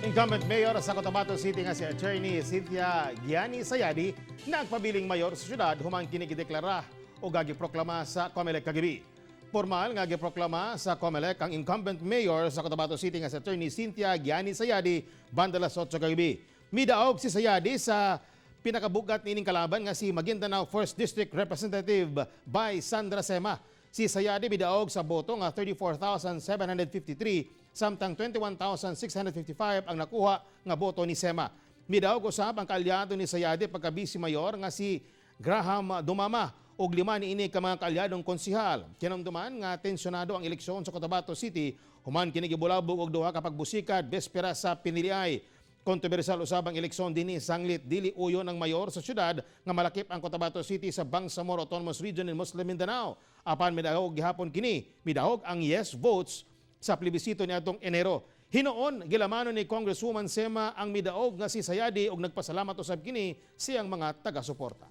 Incumbent Mayor sa Cotabato City nga si Attorney Cynthia Giani Sayadi, nagpabiling mayor sa syudad human kini gideklara o giproklama sa COMELEC kagabi. Formal nga giproklama sa COMELEC ang incumbent mayor sa Cotabato City nga si Attorney Cynthia Giani Sayadi banda alas 8 kagabi. Midaog si Sayadi sa pinakabugat nining kalaban nga si Maguindanao 1st District Representative Bai Sandra Sema. Si Sayadi midaog sa boto nga 34,753 samtang 21,655 ang nakuha nga boto ni Sema. Midaog usab ang kaalyado ni Sayadi pagka vice mayor nga si Graham Dumama ug lima niini ka mga kaalyadong konsihal. Kinumduman nga tensyonado ang eleksyon sa Cotabato City human kini gibulabog og duha ka pagbusikad bespera sa piniliay. Kontrobersyal usab ang eleksyon dinhi sanglit dili uyon ang mayor sa syudad nga malakip ang Cotabato City sa Bangsamoro Autonomous Region in Muslim Mindanao. Apan midahog gihapon kini, midahog ang yes votes sa plebisito niadtong Enero. Hinuon gilamanon ni Congresswoman Sema ang midaog nga si Sayadi ug nagpasalamat usab kini siyang mga taga-suporta.